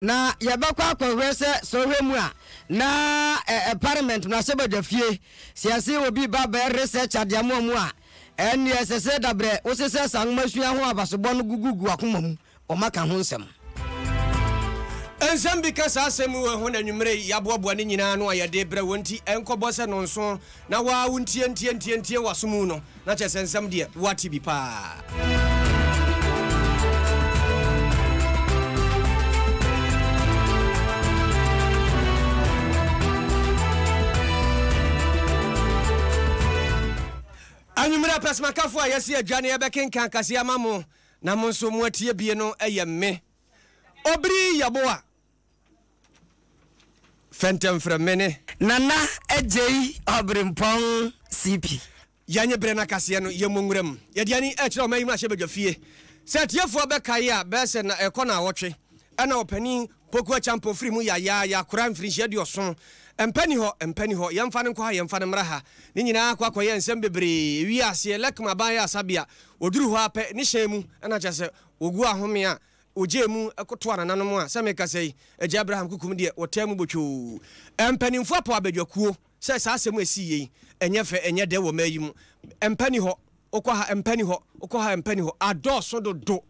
Na yɛbɛkɔ akɔhwɛ sɛ sɔhwɛ mu a na ɛ parliament mmarahyɛbadwafie sɛ yɛse obi ba bɛyɛ research adeamoa mu a ɛnneɛ ɛsɛ sɛ dabrɛ wosesɛ saa nwomasua ho abasobɔ no gugugu wakoma mu wɔn aka ho nsɛm. Nsɛm bi ka saa asɛm yi ho na anwummere yi yɛaboaboa ne nyinaa ano a yɛde rebrɛ wo nti ɛnkɔbɔ sɛ nnɔnson na wo ara wontie ntie ntie ntie w'aso mu no na kyerɛ sɛ nsɛm deɛ woate bi paa. Anwummere apɛsɛmakafo a yɛasi adwa na yɛbɛkenkan kaseɛ ama mo na mo nso moatie bie no yɛ me, Obiri Yeboah Fɛntɛmfrɛ mene. Nana Agyei Ɔberempɔn CP. Yɛanye berɛ no akaseɛ no, yɛmmɔ nwura mu. Yɛde ani rekyerɛ ɔman yi mu ahyɛbadwafie. Sɛ atiefoɔ bɛkae a, bɛyɛ sɛ na ɛrekɔ naawɔtwe ɛna ɔpanin Poku Acheampong firi mu yayaaya koraa mfirinhyia aduɔson. Mpa nni hɔ, mpa nni hɔ, yɛmfa no nkɔ ha, yɛmfa no mmra ha. Ne nyinaa akɔ akɔyɛ nsɛm bebree. Ewiee aseɛ, Lɛkma aban yɛ asabea. Wɔduru hɔ ara pɛ, ne hyɛn mu na kyerɛ sɛ wɔgu ahome a wɔgyee mu kɔtoa nananom a, sɛ mekasa yi, Agya Abraham Kukum deɛ, wɔtaa mu botwoo. Mpanimfoɔ apaw abadwakuo sɛ saa asɛm a ɛsiiɛ yi, ɛnyɛ fɛ, ɛnyɛ dɛ wɔ mmaa yi mu. Mpa nni hɔ, wokɔ ha, mpa nni hɔ, wokɔ ha, mpa nni hɔ. Adɔɔso dodo.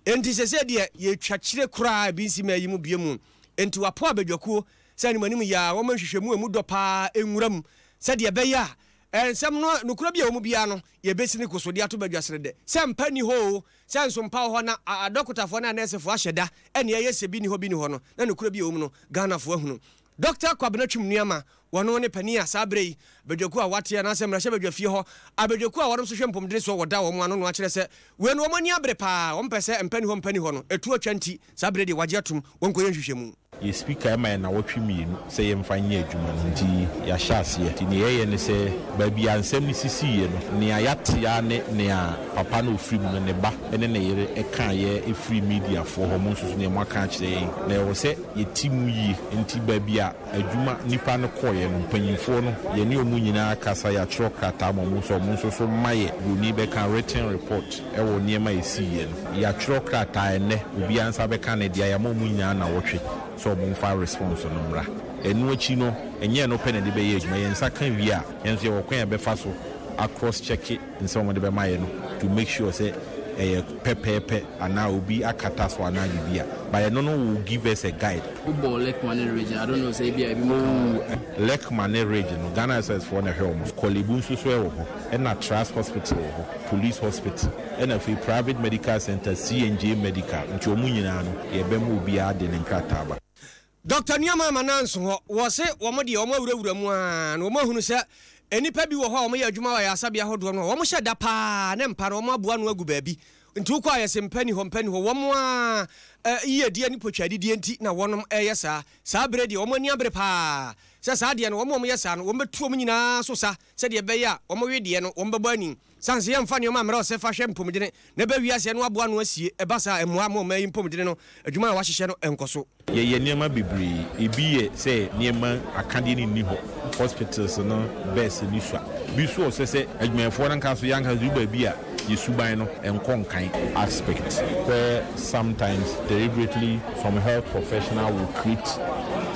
Enti seesei deɛ, yɛretwa kyire koraa a ebi nsi mmaa yi mu bio mu. Enti wɔapaw abadwakuo sɛ animuanim yi ara wɔmma nhwehwɛmu a emu dɔ pa ara nwura mu sɛdeɛ ɛbɛyɛ a nsɛm no nokorɛ bi a ɛwɔ mu biara no, yɛbɛsi no koso de ato badwa seredɛ sɛ mpa nni hɔ oo, sɛ nso mpa wɔ hɔ na adɔkotafoɔ ne anɛɛsefoɔ ahyɛ da ne ɛyɛ sɛ bi nni hɔ bi nni hɔ no, na nokorɛ bi a ɛwɔ mu no, Ghanafoɔ ahunu. Dɔkta Kwabena Twum Nuamah, wɔno ne panin a saa berɛ yi badwakuo a wɔateɛ anaasɛ mmarahyɛbadwafie hɔ abadwakuo a wɔnom nso hwɛ mpomdene soɔ wɔda wɔn ano no akyerɛ sɛ wei no wɔn ani abere paa, wɔn pɛ sɛ mpa nni hɔ mpa nni hɔ no ɛtu atwa nti saa berɛ deɛ wɔagye atom wɔnkɔyɛ nhwehwɛmu. Yɛ speaker ma yɛ nnawɔtwe mmienu sɛ yɛmfa nyɛ adwuma no nti yɛahyɛ aseɛ. Nti nea yɛyɛ ne sɛ baabi a nsɛm no sisiiɛ no, nea yɛate ara ne nea papa no a ɔfiri mu no, ne ba ne ne yere kaeɛ firi mediafoɔ hɔ, mo nso so nea moaka akyerɛ yɛn. Na ɛwɔ sɛ yɛti mu yie. Nti baabi a adwuma nnipa no kɔeɛ no, mpanimfoɔ no, yɛne wɔn nyinaa akasa, yɛatwerɛ krataa ama wɔn sɛ wɔn nso so mma yɛ, buroni bɛka written report, wɔ nneɛma a ɛsiiɛ no. Yɛatwerɛ krataa ɛnnɛ, obiara nsa bɛka ne dea, yɛama wɔn nyinaa nnawɔtwe sɛ wɔmfa response no mmra. Ɛno akyi no, ɛnyɛ ɛno pɛ na yɛde bɛyɛ adwuma, yɛn nsa ka wie a, yɛn nso yɛwɔ kwan a yɛbɛfa so a cross check nsɛm a wɔde bɛma yɛn no to make sure sɛ ɛyɛ pɛpɛɛpɛ anaa obi akata so anaa biribi a, but ɛno no will give us a guide. Wobɔɔ Lekma ne Ridge a, I don't know sɛ ebia ebinom ka ho. Oh, Lekma ne Ridge no, Ghana SS foɔ na ɛhwɛ wɔn so. Korle Bu nso so ɛwɔ hɔ, ɛna Trust Hospital wɔ hɔ, Police Hospital. Ɛna afei private medical centre, CNJ Medical, nti wɔn nyinaa no yɛbɛma obiara de ne nkrataa aba. Dɔkta Nuamah ama nanso hɔ, wɔse wɔn deɛ wɔn awurawura mu ara na wɔn ahunu sɛ nnipa bi wɔ hɔ a wɔyɛ adwuma wɔ ayaresabea ahodoɔ no a wɔn hyɛ da paa ne mpa no wɔn aboa ano agu baabi nti wokɔ a yɛse mpa ni hɔ mpa ni hɔ wɔn ara yiedie ne potwaadidie nti na wɔnom reyɛ saa. Saa berɛ deɛ wɔn ani abere paa sɛ saa deɛ no wɔn a wɔyɛ saa no wɔbɛtu wɔn nyinaa so sa sɛdeɛ ɛbɛyɛ a wɔn wedeɛ no wɔbɛbɔ ani. Sane sɛ yɛmfa nneɛma mmrɛ ɔsɛ fa hwɛ mpomdene na ɛba wiase ɛno aboa ano asie, ɛba saa a ɛmmoa ma ɔman yi mpomdene no adwuma a wɔahyehyɛ no nkɔ so. Yɛyɛ nneɛma bebree, ebi yɛ sɛ nneɛma akadeɛ no nni hɔ, hospitals no beds no sua, bi nso ɔsɛ sɛ adwumayɛfoɔ no ankasa nso yɛn ankasa duru baabi a yɛn suban no nkɔ nkan. Aspect where sometimes deliberately some health professional will create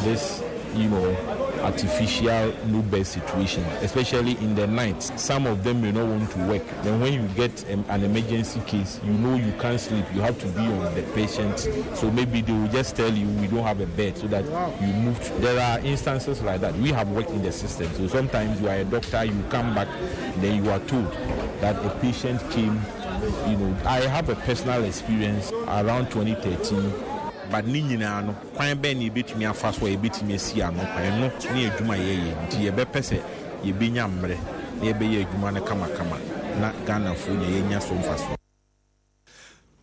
this you know artificial no bed situation especially in the night some of them may not want to work then when you get an emergency case you know you can't sleep you have to be on the patient so maybe they will just tell you we don't have a bed so that you move to, there are instances like that we have worked in the system so sometimes you are a doctor you come back then you are told that a patient came you know I have a personal experience around 2013 but ne nyinaa no kwan bɛn na yɛbɛtumi afa so a yɛbɛtumi asi ano kwan? Ɛno ne adwuma a yɛyɛ nti yɛbɛpɛ sɛ yɛbɛnya mmerɛ na yɛbɛyɛ adwuma no kamakama na Ghanafoɔ nya yɛanya so mfasoɔ.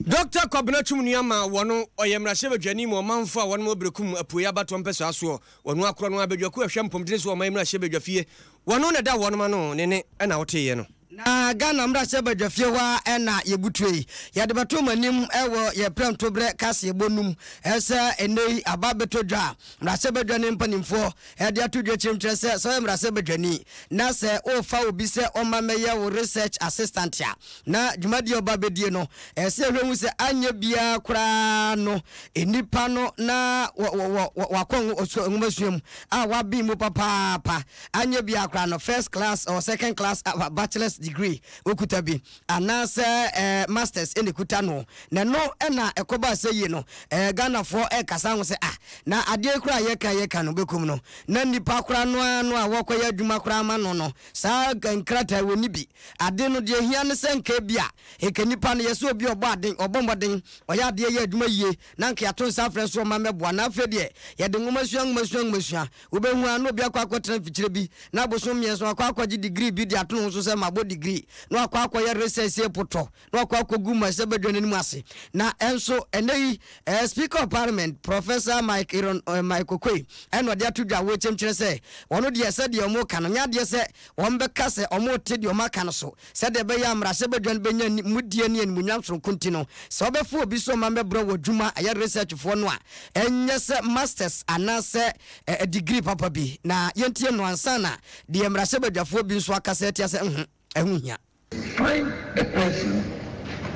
Dɔkta Kwabena Twum Nuamah wɔno ɔyɛ mmarahyɛbadwani ma ɔmanfoɔ a wɔnom wɔ Berekum Apueɛ abatoɔ mpɛsoa soɔ. Wɔno akorɔ no ara badwakuo a ɛhwɛ mpomdene so wɔ ɔman yi mmarahyɛbadwafie. Wɔno na ɛda wɔnom ano ne ne na woteeɛ no. Na Ghana mmarahyɛbadwafie hɔ ara na yɛbutuo yi. Yɛde bɛto mo anim wɔ yɛn prɛmtoberɛ kaseɛbɔ no mu sɛ ɛnnɛ yi aba abɛtɔ dwa a, mmarahyɛbadwa no mpanimfoɔ de ato dwa kyerɛm kyerɛ sɛ, sɛ woyɛ mmarahyɛbadwani na sɛ worefa obi sɛ ɔmma mmɛyɛ wo research assistant a, na dwumadie a ɔba bɛdie no, ɛsɛ sɛ yɛhwɛ hu sɛ anyɛ biara koraa no nnipa no na wakɔ nwomasua mu a waben mu papaapa. Anyɛ biara koraa no, first class or second class bachelor's degree okuta bi, anaasɛ eh, masters na ekuta no. Na ɛno na ɛkɔbaa sɛ yie no, eh, Ghanafoɔ ɛrekasa ho sɛ, ah, na adeɛ yi koraa a yɛka yɛka no bɛkum no. Na nnipa koraa no ara no a wɔrekɔyɛ adwuma koraa ama no no, saa nkrataa yi wɔnni bi. Ade no, deɛ ɛhia ne sɛ nka ebia, nka nnipa no, yɛsɛ obi a ɔbɔ aden, ɔbɔ mmɔden, ɔyɛ adeɛ yɛ adwuma yie, na nka yɛato nsa afrɛ nso ɔma mmɛboa. Na afei deɛ, yɛde nwomasua, nwomasua, nwomasua. Wobɛhu ara na obi akɔ akɔtena mfikyire bi na abosom mmiɛnsa wakɔ akɔgye degree bi de ato ne ho so sɛ mabɔ degree na wakɔ akɔyɛ research sei potɔ na wakɔ akɔgu mmarahyɛbadwa no anim ase. Na ɛnso ɛnnɛ yi eh, Speaker of Parliament Professor Mike Aaron eh, Mike Oquaye ɛna ɔde ato dwa wɔ kyɛm kyerɛ sɛ wɔn deɛ sɛdeɛ wɔn reka no nyɛ adeɛ sɛ wɔn bɛka sɛ wɔn rete deɛ wɔn aka no so sɛdeɛ ɛbɛyɛ a mmarahyɛbadwa no bɛnya mudie ne animuonyam soronko nti no sɛ wɔbɛfa obi sɛ ɔma mmɛbrɛ wɔ adwuma ɛyɛ research foɔ no a ɛnyɛ sɛ masters anaasɛ degree papa bi na yɛntie no ansa na deɛ mmarahyɛbadwafoɔ bi nso akasa atia sɛ nho ɛho hia. Find a person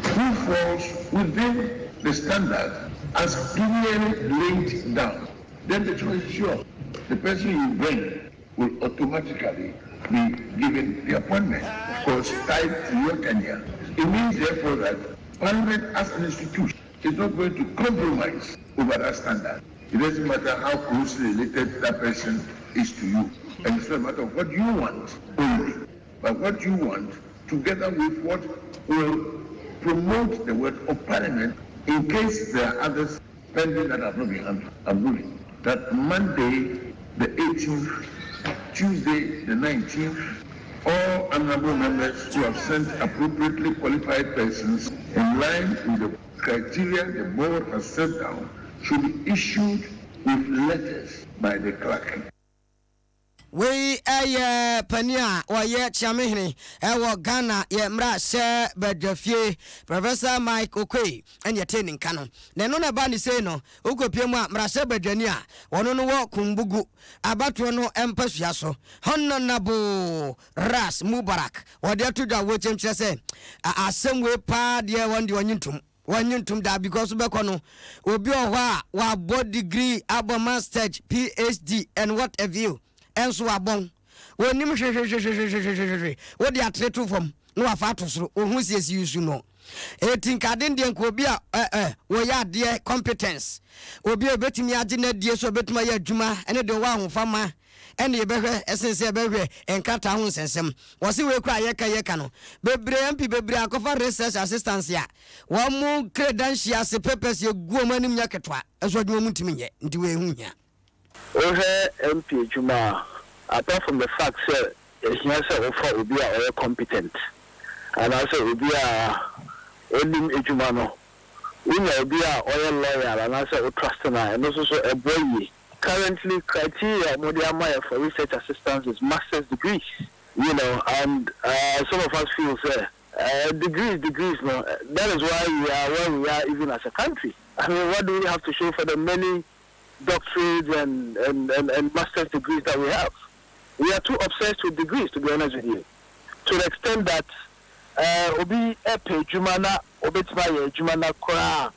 who falls within the standard as clearly laid down, then the choice is yours. The person you bring will automatically be given the appointment, of course, tied to your tenure. It means, therefore, that Parliament as an institution is not going to compromise over that standard. It doesn't matter how closely related that person is to you. And it's not a matter of what you want only, but what you want together with what will promote the work of Parliament in case there are others pending that have not been handled. I'm ruling that Monday the 18th, Tuesday the 19th, all honorable members who have sent appropriately qualified persons in line with the criteria the board has set down should be issued with letters by the clerk. Wei yɛ panin a ɔyɛ Kyeamehene wɔ Ghana yɛ mmarahyɛ badwafie, Professor Mike Oquaye ɛna yɛtee ne nka no. Na ɛno na ɛbaa ne sei no, wokɔpie mu a mmarahyɛ badwani a ɔno no wɔ Kumbugu abatoɔ no mpasua so, Honourable Ras Mubarak, wɔde ato dwa wɔ kyɛm kyerɛ sɛ asɛm wei paa deɛ wɔn deɛ ɔnye ntom. Wɔnnye ntom da because wobɛkɔ no obi wɔ hɔ a wabɔ degree abɔ masters PhD and what have you ɛnso wabɔn wɔnim hwehwehwehwehwehwehwehwe wode atere to fam na wafa ato soro ohun siesie yusu no eti nka ade deɛ nka obi a ɛ ɛ wɔyɛ adeɛ competence obi a obetumi agye n'adie so obetumi ayɛ adwuma ɛne deɛ ɔwɔ ahofama ɛne yɛbɛhwɛ ɛsen sɛ yɛbɛhwɛ nkrataa ho nsɛnsɛm. Wɔse wei koraa yɛka yɛka no bebree MP bebree akɔfa research assistance a wɔn mo credentials papers egu wɔn anim nyɛ ketewa nso adwuma mu ntumi nyɛ nti wei ho hia. Wohwɛ MP adwuma a, apart from the fact sɛ ehia sɛ wofa obi a ɔyɛ competent anaasɛ obi a onim adwuma no, wonya obi a ɔyɛ loyal anaasɛ wo trust no a, ɛno nso so ɛboa yie. Currently criteria a wɔde ama yɛ for research assistants is masters degrees you know and some of us feel sɛ degrees degrees no that is why we are where we are even as a country I mean what do we have to show for the many doctorates and and and, and masters degrees that we have we are too obsessed with degrees to be honest with you to the extent that obi pɛ adwuma na obetumi ayɛ adwuma na koraa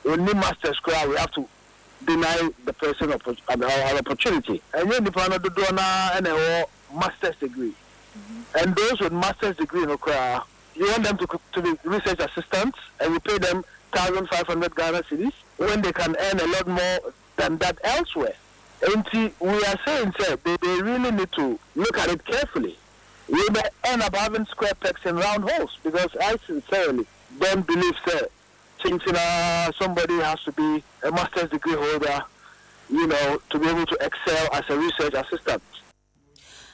onni masters koraa we have to deny the person an opportunity. Ɛnyɛ nnipa no dodoɔ no ara na ɛwɔ masters degree and those with masters degree no koraa you want them to to be research assistants and you pay them 1500 Ghana cedis when they can earn a lot more than that elsewhere. Enti we are saying sɛ they they really need to look at it carefully. We may end up having square pegs in round holes because I sincerely don't believe sɛ Kyenkyen ara somebody has to be a master's degree holder you know to be able to excel as a research assistant.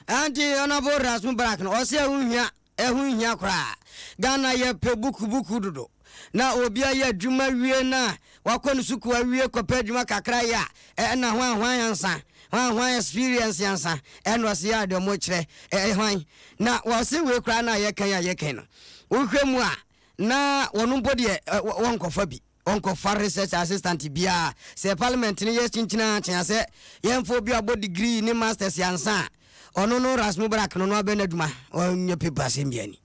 Ɛnti Honourable Ras Mubarak no ɔse ɛho nhia, ɛho nhia koraa. Ghana yɛ pɛ buku buku dodo. Na obi ayɛ adwuma wie na wakɔ ne sukuu awie kɔpɛ adwuma kakra yɛ a ɛna hwan hwan ansa. Hwan hwan experience ansa ɛna ɔse yɛ a deɛ ɔmo kyerɛ ɛyɛ hwan na wɔse wei koraa na yɛkan a yɛkan no wohwɛ mu a na wɔn mpo deɛ wɔnkɔfa bi wɔnkɔfa research assistant biara sɛ parliament no yɛ kyinkyina kyea sɛ yɛmfa obi a ɔbɔ degree ne masters ansa a ɔno no Ras Mubarak no no abɛn adwuma ɔnyɛ paper asɛm biara ni.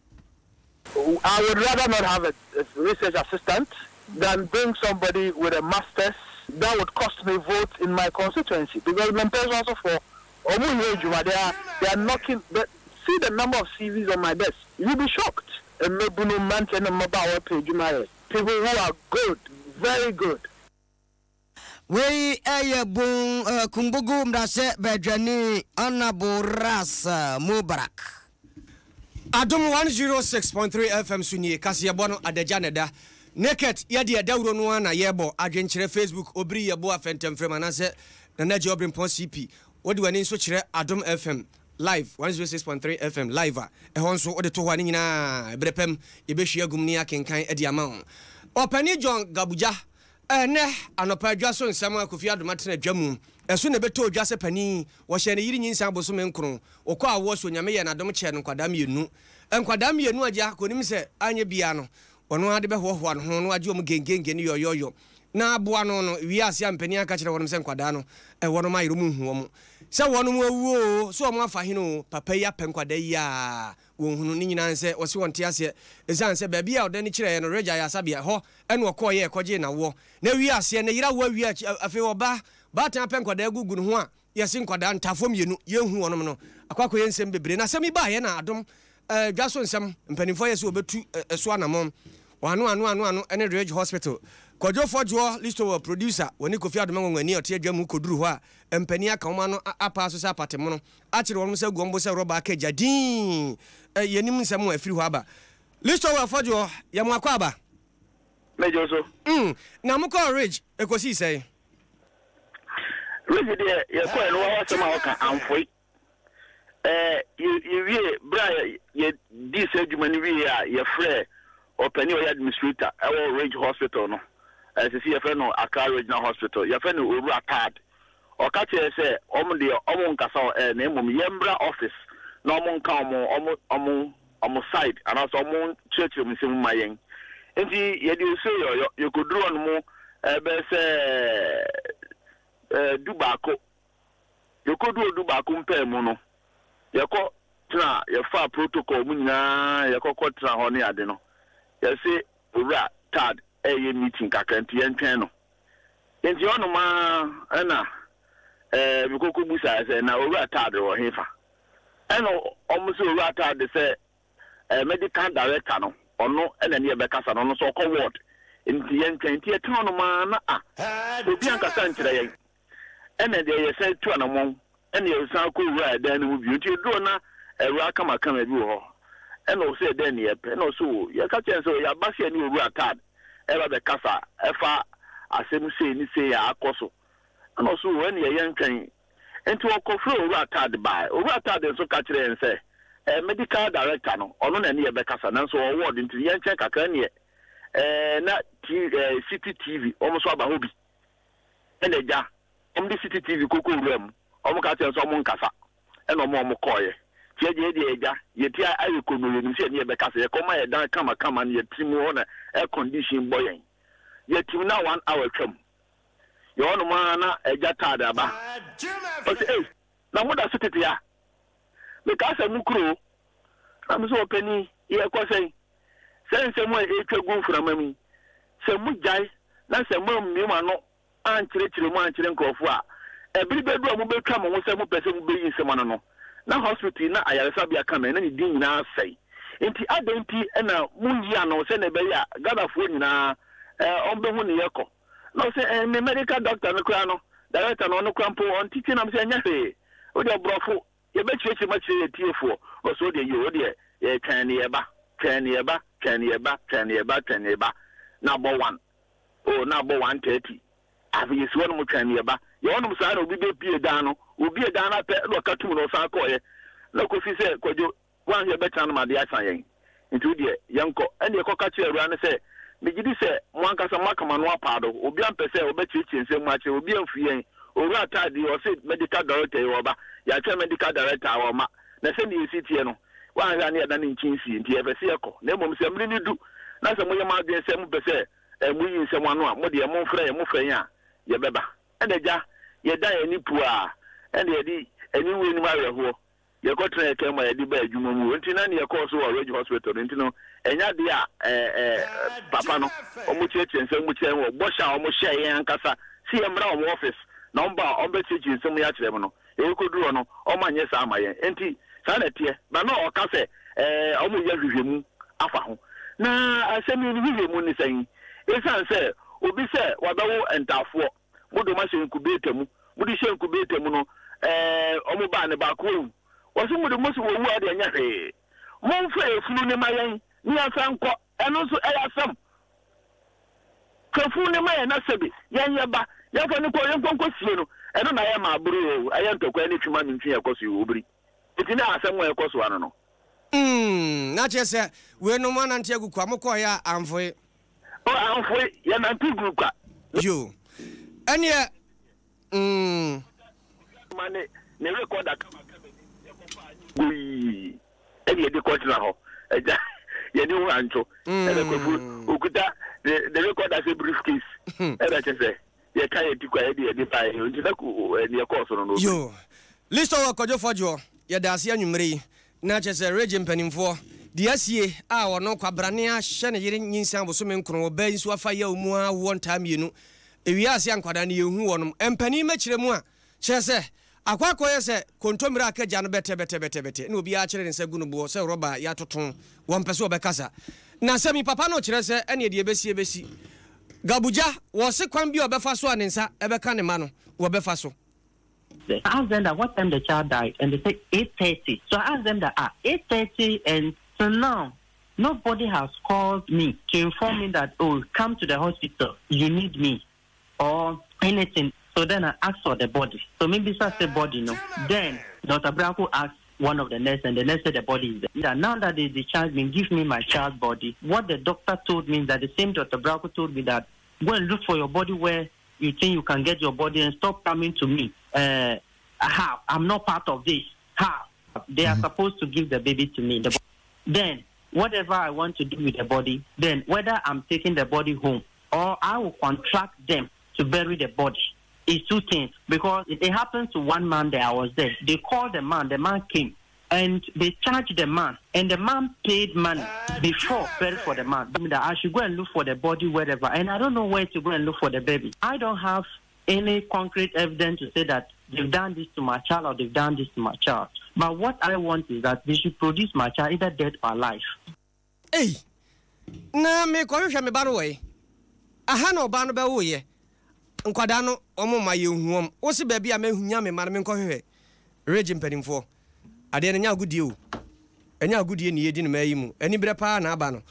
I would rather not have a, a research assistant than bring somebody with a masters that would cost me votes in my constituency because mempɛ so for omu they are they are knocking the, see the number of CVs on my desk you'll be shocked mmabunu mmeranteɛ ne mmabaawa pɛ adwuma yɛ people who are good very good Wei yɛ Bong Kumbugu mmarahyɛ badwani Honourable Ras Mubarak. Adom 106.3 FM so nie, kaseɛbɔ no adagya na ɛda. Naked yɛ deɛ dawuro no ara na yɛbɔ, adwenkyerɛ Facebook, Obiri Yeboah Fɛntɛmfrɛm anaasɛ Nana Adjei Ɔbrempɔn CP. Wode w'ani nso kyerɛ Adom FM live, 106.3 FM live a, ɛhɔ nso wode to hɔ a ne nyinaa berɛ pam yɛbɛhwie agum ne yɛakenkan de ama wo. Ɔpanin John Gabugya Ɛnnɛ anɔpa dwa so nsɛm a Kofi Adoma tena dwa mu. Ɛso na ɛbɛtɔɔ dwa sɛ panin, wɔhyɛɛ ne yere nyinsɛn abosome nkron. Ɔkɔɔ awoɔ so, Onyame yɛɛ no adom kyɛɛ no nkwadaa mmienu. Nkwadaa mmienu a gya kɔnim sɛ anyɛ biara no, ɔno ara de bɛhoahoa ne ho na wagye wɔn gengenge ne yɔyɔyɔ na aboa no no. Wiee ase a mpanin aka kyerɛ wɔnom sɛ nkwadaa no, wɔnom ayere wɔn nhu wɔn. Sɛ wɔnom awuo oo, sɛ wɔn afa hene oo, papa yi apɛ nkwadaa yi a wɔnhunu. Ne nyinaa ne sɛ wɔse wɔnte aseɛ ɛsiane sɛ baabi a ɔda ani kyerɛeɛ no, Ridge Ayaresabea, ɛhɔ Ɛna ɔkɔeɛ kɔgyee n'awoɔ. Na ewiee aseɛ, ne yere awo awie akyi, afei ɔba, baatan apɛ nkwadaa agugu ne ho a, yɛse nkwadaa ntaafoɔ mmienu, yɛnhu wɔnom no, akɔ akɔyɛ nsɛm bebree. Na asɛm yi baeɛ na adom, eh, dwa so nsɛm, mpanimfoɔ ayɛ sɛ wɔbɛtu eh, so anamɔn. Wɔano ano ano ano ne Ridge Hospital. Kwadwo Fɔdwoɔ, Listowel producer, wɔne Kofi Adom Anwanwani a ɔte adwa mu kɔduru hɔ a, mpanin aka wɔn ano apaa so sɛ apate mono, akyere wɔnom sɛ agu wɔn bo sɛ rɔba aka gya dinn. Eh, yɛnim nsɛm a ɛfiri hɔ aba. Listowel Fɔdwoɔ, yɛ mo akwaaba. Megye wo so. Mm, na mokɔɔ Ridge, ɛkɔsii sɛn? Ridge deɛ, yɛkɔɛ no wawa asɛm a ɔka amfoe. Ɛɛ, yɛwie, berɛ a yɛdii saa adwuma no wie a, yɛfrɛɛ ɔpanin a ɔyɛ administrator ɛwɔ Ridge Hospital no, ɛɛ, sisi yɛfrɛ no Accra Regional Hospital, yɛfrɛ no Owura Tad. Ɔka kyerɛɛ sɛ wɔn deɛ wɔn nkasa wɔ air na mmom yɛmmra office na wɔn nka wɔn wɔn wɔn wɔn side anaasɛ wɔn nkyerɛkyerɛ mu nsɛm mu ma yɛn. Nti yɛde osue yɛ ɔyɔ, yɛkɔduru hɔ nom bɛyɛ sɛ ɛɛ du baako. Yɛkɔduru du baako mpaa mu no, yɛkɔ tena yɛfaa protocol mu nyinaa yɛkɔkɔ tena hɔ ne ade no, yɛse Owura Tad ɛɛyɛ meeting kakra nti yɛntwɛn no. Enti hɔnom ara na mekɔkɔbisaeɛ sɛ, Na Owura Tad wɔ hefa? Ɛna wɔn sɛ Owura Tad sɛ medical director no, ɔno na ne yɛbɛkasa no, ɔno nso ɔkɔ ward, nti yɛntwɛn. Nti yɛtena hɔnom ara na ah, obi ankasa nkyerɛ yɛn. Ɛna deɛ yɛsan tu anamɔn, ɛna yɛsan kɔ wuraa ɛdan no mu bio. Nti yɛduru hɔ na awuraa kamakama bi wɔ hɔ. Ɛna ɔsɛ ɛdɛn ne yɛpɛ? Ɛna ɔsɛ o, yɛka kyerɛ no sɛ yɛaba sɛ yɛne Owura Tad ɛreba bɛkasa ɛfa asɛm sei ne sei a akɔ so. Ɛna ɔse o ɛneɛ yɛntwɛn. Nti ɔkɔfrɛɛ Owura Tad baeɛ. Owura Tad nso ka kyerɛɛ yɛn sɛ ɛɛ medical director no ɔno na ɛne yɛn bɛkasa nanso ɔwɔ ward nti yɛntwɛn kakra ɛneɛ ɛɛ na T ɛɛ City TV wɔn nso aba hɔ bi. Ɛna agya wɔn de City TV kɔkɔ wura mu wɔn ka kyerɛ sɛ wɔn nkasa. Ɛna ɔma wɔn kɔeɛ. Nti ɛdeɛ yɛdeɛ agya, yɛn ti ayɛ kono, yɛnim sɛ yɛne yɛbɛkasa, yɛkɔ ma yɛn dan kama kama no yɛte mu hɔ na air condition bɔ yɛn. Yɛte mu na one hour atwam. Yɛwɔ hɔnom ara na agya Tad aba. Ɔse ei, na moda so tete ha? Mekaa sɛ mo kuro o. Na me sɛ ɔpanin, yɛrekɔ sɛn? Sɛ nsɛm a ɛretwa gu mframa mu yi, sɛ mogyae na sɛ moammue mo ano ankyerɛkyerɛ mu ankyerɛ nkurɔfo a, ɛbere bɛdu a mobɛtwa mo ho sɛ mopɛ sɛ mobɛyi nsɛm ano no, na hospital na ayaresabea ka me na ne din nyinaa asɛe. Nti adɛn nti na monyi ano sɛnea ɛbɛyɛ a Ghanafoɔ nyinaa eh, wɔbɛhu ne yɛkɔ? Na ɔsɛ eh, me medical doctor no koraa no, director no, ɔno koraa mpo ɔnte twi nam sɛ ɛnyɛ hwee, wodeɛ borɔfo yɛbɛkyerɛkyerɛ mu akyerɛ yɛn tiefoɔ. Ɔsɛ wodeɛ yoo, wodeɛ yɛtwɛn ne yɛba, twɛn ne yɛba, twɛn ne yɛba, twɛn ne yɛba, twɛn ne yɛba, na abɔ one. Oh, na abɔ 1:30. Afei yɛsi hɔnom twɛn no yɛba. Yɛwɔ hɔnom saa na obi bɛbue dan no. Ɔbue dan no ara pɛ na ɔka tum na ɔsan kɔeɛ. Na Kofi sɛ, Kwadwo, woanhwɛ yɛbɛtena no ma adeɛ asa yɛn. Nti wo deɛ, yɛnkɔ. Ɛnna yɛkɔka kyerɛɛ awuraa no sɛ, Megye di sɛ mo ankasa moaka mo ano apaa do. Obiara mpɛ sɛ ɔbɛkyerɛkyerɛ nsɛm mu akyerɛ. Obiara amfiri yɛn. Owura Taadi, ɔse medical director yi ɔba, yɛatwɛn medical director a ɔmma. Na sɛdeɛ ɛsi teɛ no, woanhwɛ a na yɛadane nkyinsie, nti yɛpɛ sɛ yɛkɔ. Na mmom sɛ mmere no du na sɛ moyɛ mo adwene sɛ mopɛ sɛ moyi nsɛm ano a, mo deɛ momfrɛ yɛn, mofrɛ yɛn a, yɛbɛba. Ɛna agya, yɛdan yɛn ani puaa, ɛna yɛde aniwuo anim awerɛhoɔ Yɛkɔtenaa yɛn kaa mu a yɛde baa adwuma mu. Enti na nea ɛkɔɔ so wɔ Ridge Hospital no nti no, ɛnyɛ ade a ɛɛ papa no wɔkyerɛkyerɛ nsɛm mu kyerɛ yɛn wɔ bɔhyɛ a wɔhyɛɛ yɛn ankasa sɛ yɛmmra wɔn office na wɔba a wɔbɛkyerɛkyerɛ nsɛm mu yi akyerɛ yɛn no. Yɛkɔduruu hɔ no, wɔanyɛ saa amma yɛn. Enti saa na ɛteɛ. Ba na ɔka sɛ ɛɛ wɔreyɛ nhwehwɛmu afa ho. Na asɛm yi ne nhwehwɛmu ne sɛn? Esiane sɛ obi sɛ wabɛwo ntaafoɔ Mode wɔn ahyɛ incubator mu. Mode hyɛ incubator mu no, ɛɛ, wɔn baa no baako awu. Wɔse mode mo se wɔwu a ɛde ɛnyɛ hwee. Momfa efunu no ma yɛn ne yɛnsan nkɔ. Ɛno nso ɛyɛ asɛm. Fa efunu no ma yɛn na sɛbe yɛn yɛ ba, yɛmfa no nkɔ, yɛnkɔ nkɔ sie no. Ɛno na ayɛ ma aboro o, ɛyɛ ntɔkwa ne twema mentwi a ɛkɔ so yi o, obiri. Enti na asɛm a ɛkɔ so ano no. Mm, na kyerɛ sɛ weinom anante agu kwa, mokɔeɛ a amfoe. Oh, amfoe, yɛnante guu kwa. Yo, ɛneɛ, mm. Ma ne, ne rekɔda kamakama bi, yɛkɔfaa ne goyii, ɛne yɛde kɔtena hɔ. Agya, yɛne wo antwo. Ɛna Kwafu, okuta ne, ne rekɔda sɛ briefcase. Ɛna kyɛ sɛ, yɛka yɛn ti kwa, yɛde yɛde baeɛ. Nti na ku, ɛne ɛkɔɔ so no no. Yo, Listowel Kwadwo Fɔdwoɔ, yɛda ase anwummere yi. Na kyerɛ sɛ Regye mpanimfoɔ de asie a ɔno kwabrane ahyɛ ne yere nyinsɛn abosome nkron, ɔbaa yi nso afa yaw mu ara awoɔ ntaa mmienu. Ewie ase a nkwadaa no yɛnhu wɔnom. Mpanin mɛkyerɛ mu a, kyerɛ sɛ akɔ akɔyɛ sɛ kontommire a aka gya no bɛtɛbɛtɛbɛtɛbɛtɛ na obiara kyere ne nsa gu no boɔ sɛ rɔba a yɛatoto, wɔmpɛ sɛ wɔbɛkasa. Na asɛm yi papa no kyerɛ sɛ ɛneɛ deɛ ɛbɛsi ɛbɛsi. Gabugya, wɔse kwan bi a ɔbɛfa so a ne nsa bɛka ne mma no, wɔbɛfa so. I asked them that what time the child died, and they said 8:30. So I asked them that 8:30 and till now nobody has called me to inform me that oh come to the hospital, you need me or anything. So then I asked for the body. So maybe I say body no. Then Dr. Branco asked one of the nurse and the nurse said the body is there. Now that they discharged me, give me my child's body. What the doctor told me is that the same Dr. Branco told me that go and look for your body where you think you can get your body and stop coming to me. How? I'm not part of this. How? They are supposed to give the baby to me. The then, whatever I want to do with the body, then whether I'm taking the body home or I will contract them to bury the body. It's two things. Because it happened to one man there, I was there. They called the man came. And they charged the man, and the man paid money before bury for the man. That I should go and look for the body wherever. And I don't know where to go and look for the baby. I don't have any concrete evidence to say that they've done this to my child or they've done this to my child. But what I want is that they should produce my child either dead or alive. Ei! Na merekɔhwehwɛ me ba no wɔ he? Aha na ɔbaa no bɛwoeɛ. Nkwadaa no, wɔn mma, yɛnhu wɔn. Wose baabi a mɛnya me mma no menkɔhwehwɛ? Ridge mpanimfoɔ, adeɛ no ɛnyɛ agodie o. Ɛnyɛ agodie ne yɛredi no mmaa yi mu. Aniberɛ paa na aba no.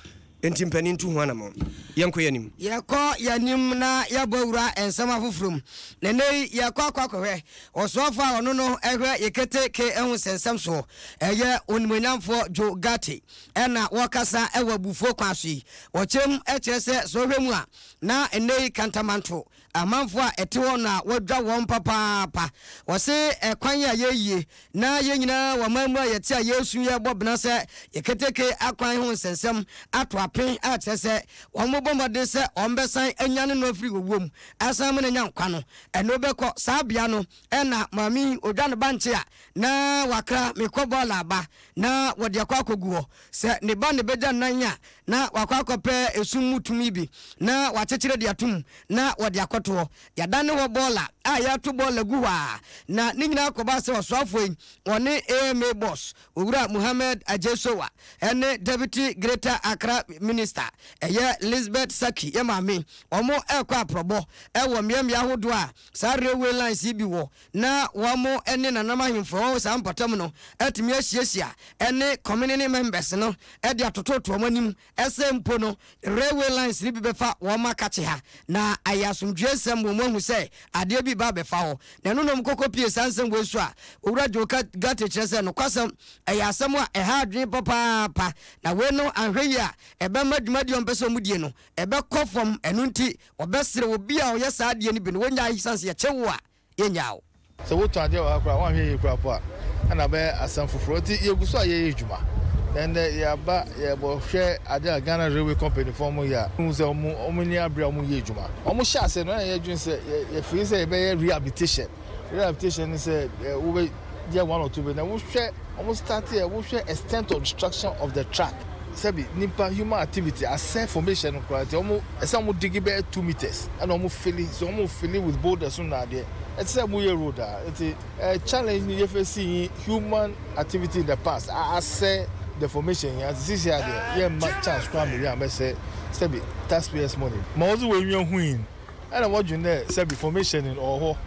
Enti mpanin ntu ho anamɔn. Yɛnkɔ yɛn anim. Yɛkɔ yɛn anim na yɛabɔ wura nsɛm afoforɔ mu. Na nnɛ yi yɛrekɔ akɔ akɔhwɛ ɔsoafoɔ a ɔno no hwɛ yɛ keteke ho nsɛnsɛm soɔ, ɛyɛ Onimuonyamfoɔ Joe Ghartey. Ɛna wɔkasa wɔ abufuo kwan so yi. Wɔkyerɛ mu kyerɛ sɛ sɛ wohwɛ mu a, na nnɛ yi Kantamanto amanfoɔ a ɛte hɔ na wɔadwa wɔn papaapa. Wɔse ɛkwan a yɛyie na yɛn nyinaa wɔ aman mu a yɛte a yɛresu yɛrebɔ bena sɛ yɛ keteke akwan ho nsɛnsɛm ato ape a kyerɛ sɛ wɔbɔ mmɔden sɛ wɔbɛsan anyane no afiri owuo mu asan ama no anya nkwa no, ɛno bɛkɔ saa bea no na maame yi ɔdwa ne bankye a na wakra mekɔ bɔɔla aba na wɔde akɔ akɔgu hɔ. Sɛ ne ba na ɛbɛgya nnan a, na wakɔ akɔpɛ esum mu tumi bi na wakyekyere de ato mu na wɔde akɔto hɔ. Yɛadane hɔ bɔɔla a yɛreto bɔɔla gu hɔ ara. Na ne nyinaa kɔbaa sɛ ɔsoafoɔ yi, ɔne AMA boss, Owura Mohammed Agyei-Sowah ne Deputy Greater Accra Minister, ɛyɛ Lisbeth Sackey, yɛ maame, wɔrekɔ aprɔbɔ wɔ mmeammea ahodoɔ a saa railway lines yi bi wɔ na wɔn ne nananom ahemfo a wɔwɔ saa mpɔtam no atumi ahyiahyia ne community members no de atototo wɔn anim sɛ mpo no railway lines no bi bɛfa wɔn akakye ha na ayɛ asomdwoeɛ nsɛm wɔn ahu sɛ adeɛ bi ba abɛfa hɔ na ɛno na wɔn kɔkɔ pie saa nsɛm wei so a Owura Joe Ghartey kyerɛ sɛ nokwasɛm ɛyɛ asɛm a ɛha adwene papaapa na wei no anhwɛ yie a ɛbɛma dwumadie a wɔn pɛ sɛ wɔn die no ɛbɛkɔ fam ɛno nti wɔbɛsrɛ obi a ɔyɛ saa adeɛ no bi no wɔnyae sane sɛ yɛkye wo a. Yɛnnyaa wo. Sɛ wotɔn adeɛ wɔ ha koraa a, woanhwɛ yie koraa mpo a, ɛna abɛyɛ asɛm foforɔ. Nti yɛgu so a yɛyɛ adwuma. Na ɛnnɛ yɛaba yɛrebɔhwɛ adeɛ a Ghana Railway Company foɔ wɔyɛ a, wohu sɛ wɔn ani abere a wɔyɛ adwuma. Wɔhyɛ aseɛ no, ɛna yɛdwene sɛ yɛfiri sɛ yɛbɛyɛ rehabilitation. Rehabilitation ne sɛ wobɛyɛ one or two bɛ na wohwɛ wɔn start yɛ wohwɛ extent of destruction of the track sɛbi nipa human activity asɛ formation no koraa nti wɔn ɛsɛ wɔn digi bɛyɛ 2 meters ɛna wɔn fill so wɔn fill with boulders no na adeɛ ɛte sɛ wɔn yɛ road a. Nti challenge ni yɛfɛ si yi human activity in the past asɛ the formation yi ati sisi adeɛ yɛ mma chance koraa mi wi a mɛsɛ sɛbi taxpayers money ma wɔdze wɔn enyiwa hu yi ɛna wɔdwen dɛ sɛbi formation no ɔwɔ hɔ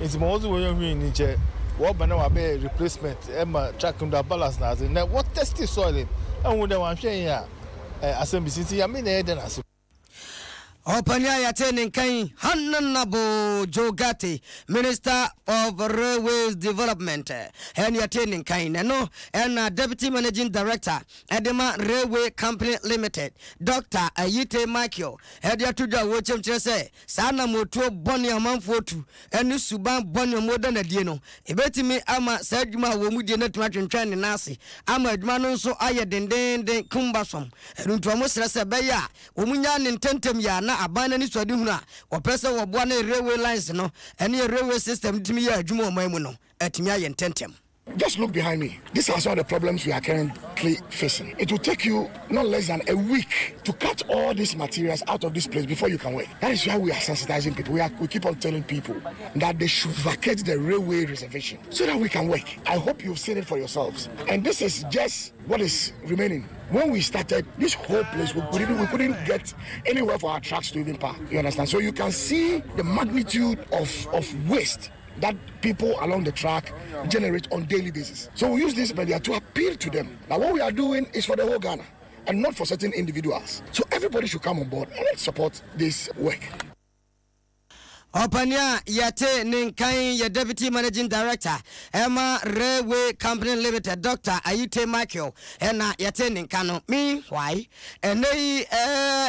nti ma wɔdze wɔn enyiwa hu yi ni nkyɛ wɔba na wɔabɛyɛ replacement ɛma track no da balance na adze na wɔ test soil no ɛhu dɛ wɔanhwɛ yi a asɛm bi si nti Yame na ɛyɛ dɛ n'ase. Ɔpanin a yɛte ne nka yi, Honourable Joe Ghartey, Minister of Railways Development, ɛne yɛte ne nka yi. Na ɛno ɛna Deputy Managing Director ɛde ma Railway Company Limited, Doctor Ayite Michael, ɛde ato dwa a wɔkyɛm kyerɛ sɛ saa anammɔtuo bɔne a amanfoɔ tu ɛne suban bɔne a wɔda no adie no, ɛbɛtumi ama saa adwuma a wɔn die no atumi atwentwɛn ne nan ase ama adwuma no nso ayɛ dendeenden kumbasom. Ɛno nti wɔsrɛ sɛ ɛbɛyɛ a wɔnyaa no ntɛmntɛm yi a na aban no anisoadehunu a wɔpɛ sɛ wɔboa na railway lines no ne railway system no tumi yɛ adwuma wɔ ɔman mu no atumi ayɛ ntɛmntɛm. Just look behind me. These are some of the problems we are currently facing. It will take you not less than a week to cut all these materials out of this place before you can work. That is why we are sensitizing people. We keep on telling people that they should vacate the railway reservation so that we can work. I hope you've seen it for yourselves. And this is just what is remaining. When we started, this whole place, we couldn't get anywhere for our trucks to even park. You understand? So you can see the magnitude of waste that people along the track generate on daily basis. So we use this media to appeal to them. Now what we are doing is for the whole Ghana and not for certain individuals. So everybody should come on board and let's support this work. Ɔpani a yɛte ne nkan yɛ Deputy Managing Director ɛma Railway Company Limited, Dr. Ayite Michael, ɛna yɛte ne nka no. Meanwhile, ɛnɛ yi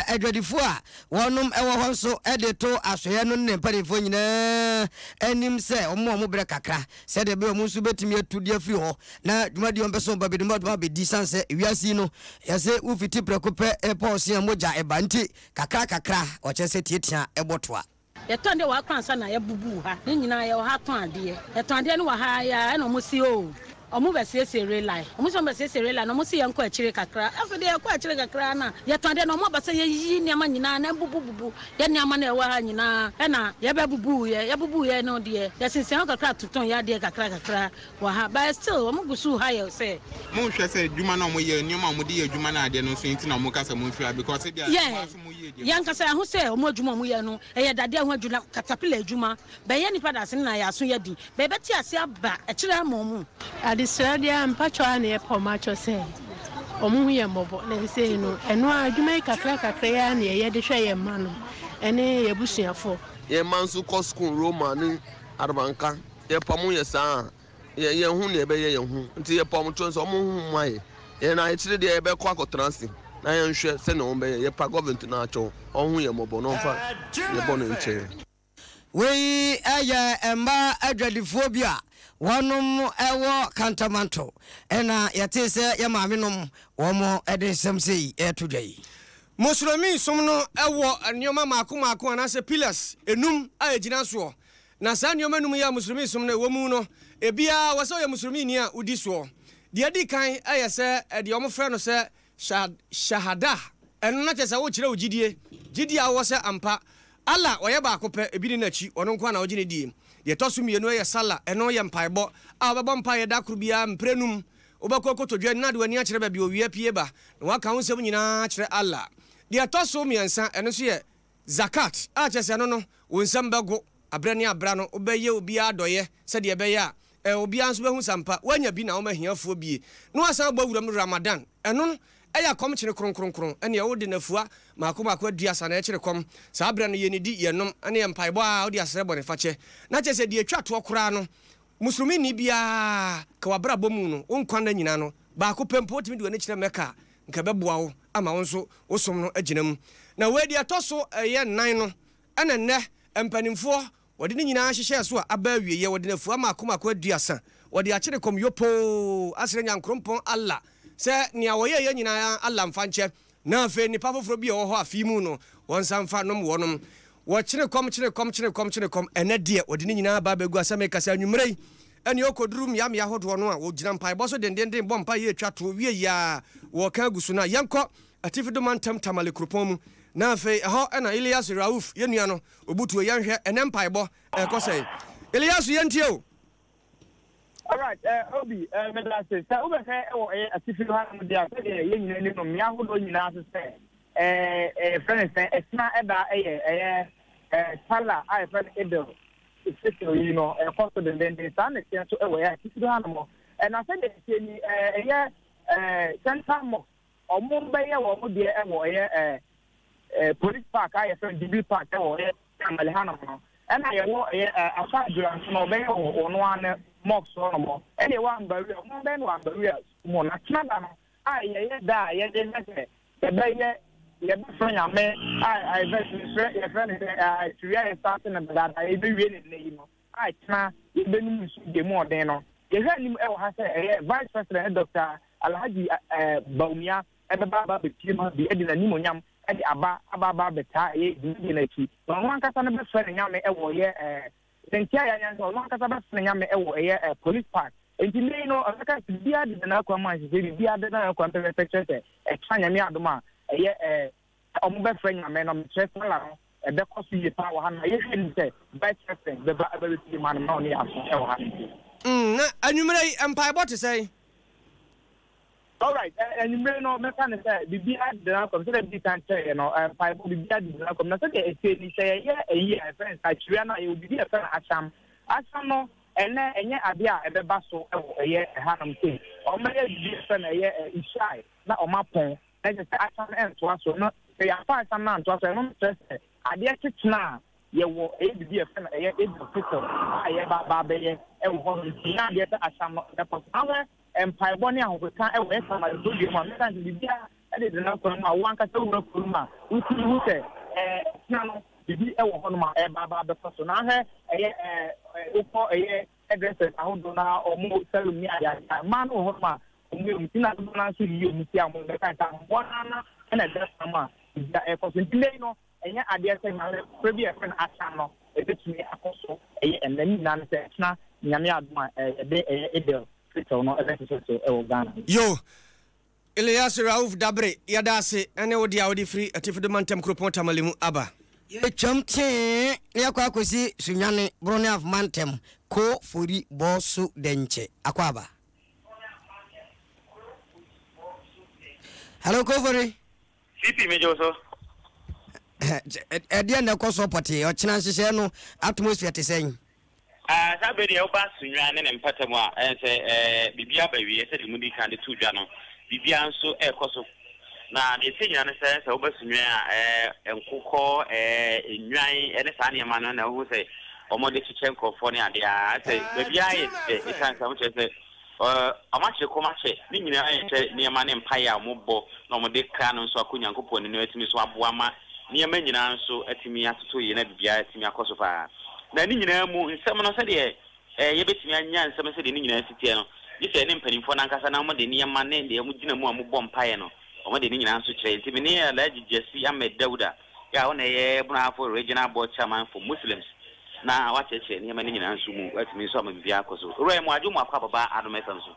adwadifoɔ a wɔnom ɛwɔ hɔ nso ɛde to asoeɛ no ne mpanimfoɔ nyinaa anim sɛ wɔn a wɔn brɛ kakra sɛdeɛ ɛbɛyɛ wɔn nso bɛtumi atu de afiri hɔ na dwumadie wɔn pɛ sɛ wɔn ba bi de wɔn abɛdi san sɛ wiase yi no yɛsɛ wofiti prɛko pɛ ɛpɔ ɔse a mogya ɛba nti kakra kakra ɔkyerɛ sɛ tiatia ɛbɔ toa. Yɛtɔn deɛ wɔ ha koraa ansa na yɛbubu ha. Ne nyinaa yɛwɔ ha tɔn adeɛ. Yɛtɔn adeɛ no wɔ ha yi ara ɛna wɔn se oo wɔn bɛsiesie rail line. Wɔn se wɔn bɛsiesie rail line na wɔn se yɛnkɔ akyire kakra. Afei deɛ yɛkɔ akyire kakra na yɛtɔn adeɛ no wɔn aba sɛ yɛyiyi nneɛma nyinaa na abubububu yɛn nneɛma no a ɛwɔ ha nyinaa ɛna yɛbɛbubuiɛ. Yɛbubuiɛ no deɛ yɛsensɛn hɔ kakra totɔn yɛn adeɛ kakra kakra wɔ ha but still wɔn gu so ha yɛ sɛ. Monhwɛ sɛ adwuma no a wɔyɛ, nneɛma a wɔde yɛ adwuma no adeɛ no nso nti na wɔka sɛ momfiri ha because ebia Yeah, mo ara nso moyɛ adwuma. Yɛn ankasa yɛahu sɛ wɔn adwuma a wɔyɛ no ɛyɛ dadeɛ ho adwuma, katapila adwuma. Bɛyɛ nnipa dasene na yɛn aso yɛ den. Bɛ yɛbɛte ase aba akyire ama wɔn. Adesrɛ deɛ a mpakyɛw ara na yɛpɛ wɔn akyɛw sɛ wɔn ho yɛn mmɔbɔ na sesei no ɛno ara adwuma yi kakra kakra yi ara na yɛyɛ de hwɛ yɛn mma no ɛne yɛn abusuafoɔ. Yɛn mma nso kɔ sukuu Roma ne Arabanka. Yɛpa mo yɛ saa a, yɛn yɛn ho nea ɛbɛyɛ yɛn ho nti yɛpa wɔn kyɛw sɛ wɔn ho mma yɛ. Yɛn akyire deɛ yɛbɛkɔ akɔtena ase na yɛnhwɛ sɛnea wɔn bɛyɛ. Yɛpa gɔvɛnt no akyɛw ɔnho yɛn mmɔbɔ na ɔmfa yɛn bɔne nkyɛ yɛn. Wei yɛ mmaa adwadifoɔ bi a wɔnom wɔ Kantamanto na yɛtee sɛ yɛ maame nom wɔn de nsɛm sei reto dwa yi. Moslemi som no wɔ nneɛma mmaako mmaako anaasɛ pillars enum a egyina soɔ. Na saa nneɛma num yi a Muslimi som no wɔ mu no, ebiara wɔ sɛ woyɛ Muslimini a wodi soɔ. Deɛ edi kan yɛ sɛ deɛ wɔfrɛ no sɛ Shahadah, ɛno na kyerɛ sɛ wokyerɛ wo gyidie, gyidie a wowɔ sɛ ampa Allah ɔyɛ baako pɛ, ebi nni n'akyi, ɔno nko ara na wogye no die. Deɛ ɛtɔ so mmienu yɛ Salah, ɛno yɛ mpaebɔ a wobɛbɔ mpaeɛ da koro biara mprɛ num, wobɛkɔ kotodwe ani na de w'ani akyerɛ baabi a owia pue ba, na woaka wo nsɛm nyinaa akyerɛ Allah. Deɛ ɛtɔ so mmiɛnsa, ɛno nso yɛ Zakat, a kyerɛ sɛ ɛno no, wo nsam bɛgo aberɛ ne aberɛ ano, wobɛyɛ obiara adɔeɛ sɛdeɛ ɛbɛyɛ a ɛ, obiara nso bɛhu sɛ ampa woanya bi na woma ahiafoɔ bie, na woasan abɔ awuram Ramadan, ɛno no ɛyɛ akɔmkyene kronkronkron, ɛneɛ wode nafua mmaako mmaako aduasa na ɛkyere kɔm, saa berɛ no yɛnnidi, yɛnnom, ɛne yɛ mpaebɔ a wode asrɛ bɔnefakyɛ, na kyerɛ sɛ deɛ ɛtwa toɔ koraa no, Muslumini biara, ka w'abrabɔ mu no, wo nkwa nna nyinaa no, baako pɛ mpo wotumi de w'ani kyerɛ Mecca a, nka ɛbɛboa wo ama wo nso wo som no agyina mu. Na wei deɛ ɛtɔ so ɛyɛ nnan no, ɛna nnɛ mpanimfoɔ. Wɔde ne nyinaa hyehyɛɛ so a aba awieɛ, wɔde no afua mmaako mmaako aduasa, wɔde akyere kɔm yopoo asrɛ Nyankoropɔn Allah sɛ nea wɔyɛeɛ nyinaa Allah mfa nkyɛ, na afei nnipa foforɔ bi a ɛwɔ hɔ afe yi mu no wɔnsan mfa nnom wɔnom. Wɔkyere kɔm kyere kɔm kyere kɔm kyere kɔm, ɛnnɛ deɛ wɔde ne nyinaa aba abɛgu asɛ meka sɛ anwummerɛ yi ɛne ɔkɔduru mmeammea ahodoɔ no a wɔgyina mpaebɔ so dendenden bɔ mpaeɛ twa toɔ wie yi ara wɔreka agu so no a yɛnkɔ Atifi Do Mantam Tamale kuropɔn mu na afei ɛhɔ na Ilyas Rauf yɛn nua no Obutuo, yɛnhwɛ, ɛnnɛ mpaebɔ ɛrekɔ sɛn? Eliasu, yɛntie o. Alright, eh, Obi, eh, meda ase. Sɛ wobɛhwɛ wɔ ɛyɛ atifi ha nom deɛ a, sɛdeɛ yɛn nyinaa nim no, mmea ahodoɔ nyinaa so sɛ, eh, eh, yɛfrɛ no sɛ, ɛsena ɛda ɛyɛ, ɛyɛ, eh, Salah a yɛfrɛ no Idil Fitr yi no, ɛkɔ so dendenden. Saa na ɛteɛ nso ɛwɔ ɛyɛ atifi ha nom. Eh, na sɛdeɛ ɛteɛ ni, eh, ɛyɛ, eh, Central Mosque, wɔn bɛyɛ wɔn deɛ ɛwɔ ɛyɛ, eh, eh, Police Park a yɛfrɛ no Jubilee Park ɛwɔ ɛyɛ Tamale hanom no, ɛna yɛwɔ ɛyɛ ɛ Asa Adwira nso no ɔbɛyɛ wɔ ɔno ara ne mosque hɔ nom, ɛna yɛwɔ Ambaria, ɔmo bɛyɛ no wɔ Ambaria sukuu mu hɔ, na Tenada no a yɛyɛ da a yɛde hwɛ sɛ yɛbɛyɛ yɛbɛfrɛ Nyame a yɛfrɛ yɛfrɛ yɛfrɛ no sɛ ɛ Kyiri a yɛstarte no dadaada yɛbɛwie no nnɛ yi no a kyena yɛbɛnum nsu deɛ mu ɔden no, yɛhwɛ anim ɛwɔ ha sɛ ɛyɛ Vice President ne Doctor Alhaji ɛ Bawumia ɛbɛba aba abɛpue mu ha bi de n'animuonyam de aba aba aba abɛtaa ɛyɛ dwumadie no akyi. Na ɔno ankasa no bɛfrɛ ne nyame wɔ ɛyɛ ɛɛ ne nte a yɛanya ne sɛ ɔno ankasa bɛfrɛ ne nyame wɔ ɛyɛ ɛɛ police park. Enti nnɛ yi no ɔbɛka sɛ biribiara deda n'akwan mu a nhyehyɛe biribiara deda n'akwan pɛpɛɛpɛ kyerɛ sɛ ɛkyena Nyame adom a ɛyɛ ɛɛ sɛ ɔmo bɛfrɛ nyame no mekyerɛ sala no ɛbɛkɔ so yie paa wɔ ha na yɛhwɛ anim sɛ vice president bɛba abɛbɛpie mu hanom na ɔne yɛn aso wɔ ha no nti. Mm, na anwummerɛ yi, mpaebɔ te sɛn? Alright, eh, anwummere no mɛka no sɛ biribiara deda n'akwan mu sɛdeɛ medi kan kyerɛeɛ no, eh, mpaebɔ biribiara deda n'akwan mu na sɛdeɛ ɛteɛ ni sɛ yɛyɛ ayi a yɛfrɛ no sɛ akyiriwia no a yɛwɔ biribi a yɛfrɛ no ahyɛm. Ahyɛm no ɛnɛ ɛnyɛ adeɛ a ɛbɛba so wɔ ɛyɛ ɛhanom sei. Wɔbɛyɛ biribi a yɛfrɛ no ɛyɛ eh, ishae na wɔapɔn na kyerɛ sɛ ahyɛm no ɛntoa so no sɛ yɛamfa ahyɛm no antoa so a ɛno no kyerɛ sɛ adeɛ kyekyena a yɛwɔ ɛyɛ biribi a yɛfrɛ no ɛyɛ Eid al-Fitr a yɛba aba abɛyɛ wɔ hɔ no nti nyɛ adeɛ sɛ ahyɛm no ɛbɛkɔ so. Ahwɛ mpaebɔ ne ahokeka wɔ yɛn Tamale kurodua mu a, mɛka sɛ biribiara de denam kwan mu a wo ankasa wura kuro no mu a, wotumi hu sɛ ɛtena no biribi wɔ hɔnom a ɛreba aba abɛkɔ so. Na ahwɛ ɛyɛ wokɔ ɛyɛ hairdressers ahodoɔ na wɔn salon ne adeade a, mmaa no wɔ hɔnom a wɔn yɛ wɔn ti na dodoɔ no ara nso yiyi wɔn ti a wɔn bɛka sɛ ahoboa no ara na ɛda fam a biribiara ɛrekɔ so. Nti nnɛ yi no, ɛnyɛ adeɛ sɛ Nyame frɛ bi a yɛfrɛ no Ahyɛn no ɛbɛtumi akɔ so ɛyɛ ɛnnɛ. Ne nyinaa ne sɛ ɛkyena Nyame adom a yɛde ɛyɛ Eid Fitr no ɛbɛhyehyɛ so ɛwɔ Ghana. Yo! Ilyas Rauf Dabre, yɛda ase ne wo deɛ a wode firi Atifido Mantam kuropɔn Tamale mu aba. Yɛtwam tee na yɛakɔ akɔsi Sunyani, Borɔ ne Af mantam, Ko Fori Bɔ So Dɛnkyɛ. Akwaaba. Hello, Ko Fori. CP megye wo so. Ɛdeɛn na ɛkɔ soɔ pɔtee? Ɔkyena nhyehyɛɛ no atmosphere te sɛn? Ah, saa bere deɛ woba Sunnwaa ne ne mpata mu a, ɛyɛ sɛ eh, biribi aba awieɛ sɛdeɛ modi kan de too dwa no, biribiara nso ɛrekɔ so. Na deɛ ɛsɛ nyinaa ne sɛ, sɛ woba Sunnwaa a, eh, nkokɔ, eh, nnwan ne saa nneɛma no na wohu sɛ wɔde kyekyɛ nkurɔfoɔ ne adeɛ a, sɛ baabiara yɛ dɛ, ɛsiane sɛ wɔkyerɛ sɛ Wɔakyere kɔm akyɛ. Ne nyinaa yɛ sɛ nneɛma ne mpaeɛ a wɔbɔ na wɔde kra no nso akɔ Onyankopɔn anim no atumi nso aboa ma nneɛma nyinaa nso atumi atoto yie na biribiara atumi akɔ so paa. Na ne nyinaa mu nsɛm no sɛdeɛ yɛbɛtumi anya nsɛm no sɛdeɛ ne nyinaa si teɛ no, gye sɛ ɛne mpanimfoɔ no ankasa na wɔde nneɛma ne deɛ wɔgyina mu a wɔbɔ mpaeɛ no, wɔde ne nyinaa nso kyerɛ. Nti me ne Alhaji Gyasi Ahmed Dauda a ɔna ɛyɛ Brong-Ahafo Regional Board Chairman for Muslims na wakyerɛkyerɛ nneɛma no nyinaa nso mu atumi nso ama biribiara akɔ so. Owura yɛ mo adwo mo akɔ ababa Adom FM so.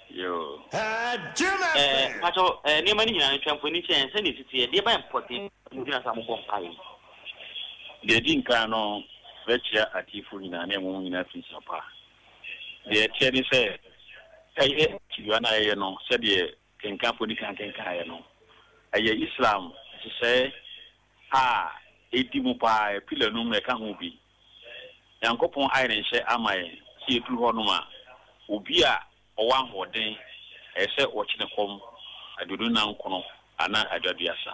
Yoo. Ɛɛ mpakyɛw ɛɛ nneɛma no nyinaa no twa mfoni kyerɛ yɛn sɛnea esi teɛ, deɛ bɛn pɔtee na mo gyina so a mobɔ mpaeɛ yi? Deɛ ɛdi nkan no, mɛkyea atiefoɔ nyinaa ne ɛmo nyinaa firi nsa pa. Deɛ ɛteɛ ne sɛ, ɛyɛ akyiwia no a yɛyɛ no sɛdeɛ kenkanfoɔ di kan kenkaeɛ no, ɛyɛ Islam nhyehyɛeɛ a ɛdi mu paa, ɛyɛ pillar num na ɛka ho bi. Nyankopɔn ayɛ ne nhyɛ ama yɛn sɛ yɛduru hɔ nom a, obi a ɔwɔ ahoɔden, ɛyɛ sɛ ɔkye ne kɔm aduonu nnan nkono anaa aduaduasa.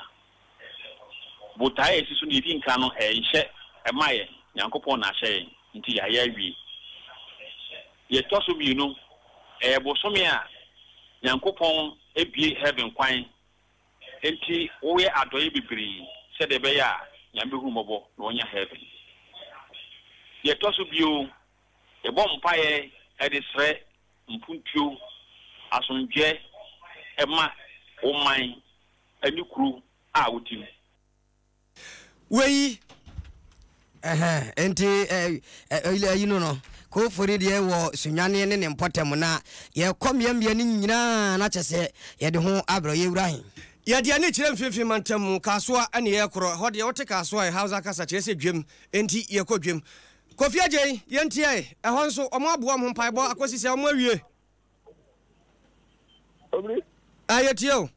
Botaeɛ a ɛsi so no, deɛ ɛdi nkan no, ɛyɛ nhyɛ ɛma yɛn, Nyankopɔn na ahyɛ yɛn, nti yɛayɛ awie. Deɛ ɛtɔ so mmienu, ɛyɛ bosome a Nyankopɔn abue heaven kwan nti woyɛ adɔeɛ bebree sɛdeɛ ɛbɛyɛ a Nyame bɛhu wo mmɔbɔ na wanya heaven. Deɛ ɛtɔ so bio, yɛbɔ mpaeɛ de srɛ mpuntuo, asomdwoeɛ ma wo man ne kuro a wote mu. Wei. Ɛhɛn, enti ayi no no, Kofori deɛ wɔ Sunyani ne ne mpɔtam na yɛkɔ mmeammea no nyinaa na kyɛ sɛ yɛde ho abrɛ yɛwura he. Yɛde ani kyerɛ mfimfini mantam mu, Kasoa ne yɛrekorɔ. Ɛhɔ deɛ wote Kasoa ɛ, Hausa kasa kyerɛ sɛ dwam, enti yɛkɔ dwam. Kofi Adjei, yɛntie ɛ, ɛhɔ nso wɔaboa wɔn ho mpaebɔ akɔsi sɛ wɔawie. Obiri. Ah, yɛtie o.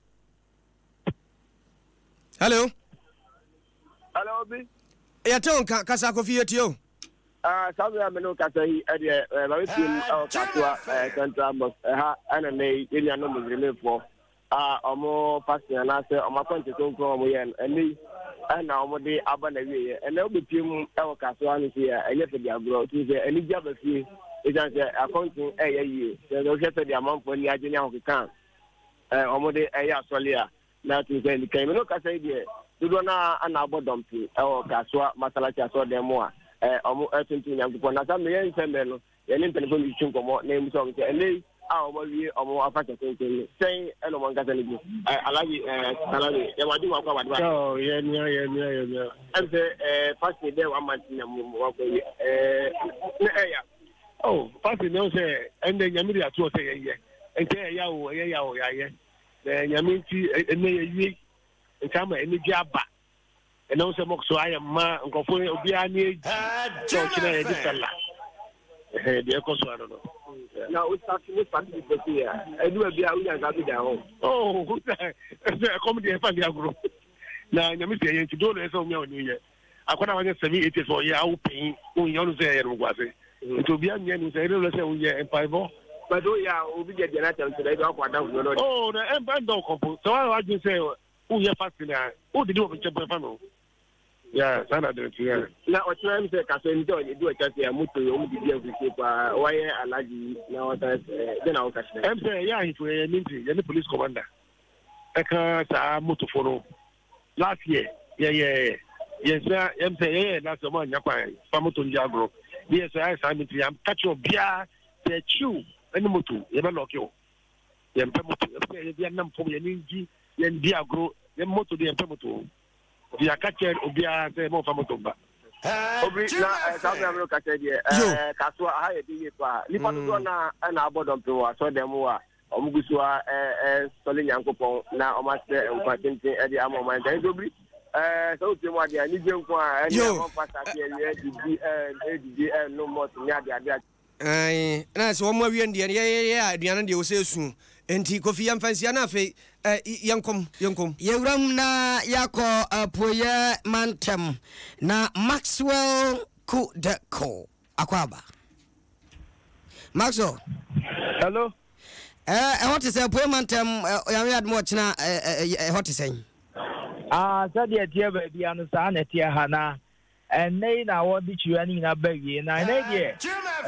Hello. Hello, Obi. Yɛte wo nka, kasa Kofi yɛtie o. Ah, saa bere a me ne wo kasa yi ɛdeɛ eh, ma mepie mu ɛwɔ Kasoa eh, Central Mosque ɛha ɛna nnɛ yi yɛn nuanom Muslimfoɔ a wɔn fasting anaasɛ wɔn akɔnkye kronkron a wɔyɛ no ɛnnɛ yi ɛna wɔde aba na wieɛ ɛnɛ wobɛpie mu ɛwɔ Kasoa no sei a ɛnyɛ fɛ de agorɔ wotumi sɛ anigye aba fie ɛsiane sɛ akɔnkye ɛyɛ yie sɛ wohwɛ sɛdeɛ amanfoɔ ani agye ne ahokeka a wɔde ɛyɛ asɔle a Na tumi sɛ nikan me no kasa yi deɛ dodoɔ no ara na abɔ dɔmpe wɔ Kasoa Masalachi asɔrdan mu a wɔn ɛtontom Nyankopɔn. Na saa mmerɛ yɛn nsɛ mmerɛ no yɛne mpanimfoɔ no twitwi nkɔmmɔ na yɛmu sɛ wɔn sɛ ɛnɛ yi a wɔn awie wɔn afahyɛ kronkron no sɛn ɛna wɔn ankasa no bi. Alhaji Salami yɛ wadi wakɔ abade ba. Yɛ nua yɛ nua yɛ nua. Ɛm sɛ fasting bɛyɛ one month na mu wakɔ awie na ɛya. Oh fasting na sɛ ɛnɛ nyame de atoɔ sɛ yɛnyɛ nti ɛyɛ ya o ɛyɛ ya o yɛayɛ. Na Nyame nti ɛnɛ yɛwie nti ama anigye aba ɛnam sɛ mɔk so ayɛ mma nkurɔfoɔ obiara ne agyi sɛ ɔkyena yɛgye sala deɛ ɛkɔ so ano no na wosase mo sase bi pɛsi yɛ ɛdu baabi a wonya nka bi da hɔ oh sɛ ɛkɔm deɛ ɛfa de agorɔ na nyame sɛ ɛyɛ nti do na ɛsɛ womia w'ani yɛ Akwadaa a wanyɛ 7 8 years ɔyɛ awo panyin wonyɛ ɔno sɛ ɛyɛ no nkwase nti obiara nyɛ no sɛ ɛno sɛ woyɛ mpaebɔ. But woyɛ a obi gya deɛ n'atɛm so na ebi akɔ adanfo no ɔde. Oh na ɛmba ɛmba ɔkɔmpo sɛ wɔn adwene sɛ woyɛ fasting a wodidi wɔ nkyɛn pɛfa no ya saa na adwene ti ya. Na ɔkyerɛ mi sɛ kasa mi sɛ ɔde di ɔkyɛ sɛ moto yɛ ɔmo didi ahurusie paa wayɛ alaji yi na ɔsan sɛ dɛ na ɔka kyerɛ. Ɛm sɛ yɛ ahemfo yɛ yɛ meeting yɛ ne police commander ɛka saa motofo no. Last year yɛ yɛ yɛn sɛ yɛn sɛ yɛ yɛ last year ɔmo anya kwan fa moto ndi agorɔ ne yɛ sɛ ayɛ saa mi ti yɛn ka kyerɛ obiara sɛ akyiw ɛne moto yɛ bɛ lɔki o yɛn pɛ moto yɛ sɛ yɛ bi anam fam yɛn ni yɛn di agorɔ yɛn moto de yɛn pɛ moto nti yɛ aka kyerɛ obiara sɛ mo nfa moto mba. Obi na eh, saa bere a mene kasa deɛ eh, kasoa aha yɛ de yie paa nipa dodoɔ na ɛna abɔ dɔmpem wɔ asɔrdan mu a Wɔgu so ara resɔre Nyankopɔn na wɔasrɛ nkwa tenten de ama ɔman Ghana. Nti obi sɛ wopie mu adeɛ a anigye nko a ɛne wɔmfa sase awia didi ɛdidi ɛnom mɔt ne adeade a. Ae, na sɛ wɔn awie no deɛ yɛyɛ a aduane no deɛ wɔsɛ esu. Nti Kofi yɛmfa nsia na afei yɛnkɔm yɛnkɔm. Yɛwuram na yɛakɔ apueɛ mantam na Maxwell Kudeko Akwaaba. Maxwell. Hello. Ɛɛ ɛhɔ te sɛ apueɛ mantam Nyame adom ɔkyena ɛhɔ te sɛn? Ah, sɛdeɛ ɛteɛ baabi ano saa na ɛteɛ ha na ɛnnɛ yi na wɔde kyiriwa no nyinaa ba wie na ɛnnɛ yi deɛ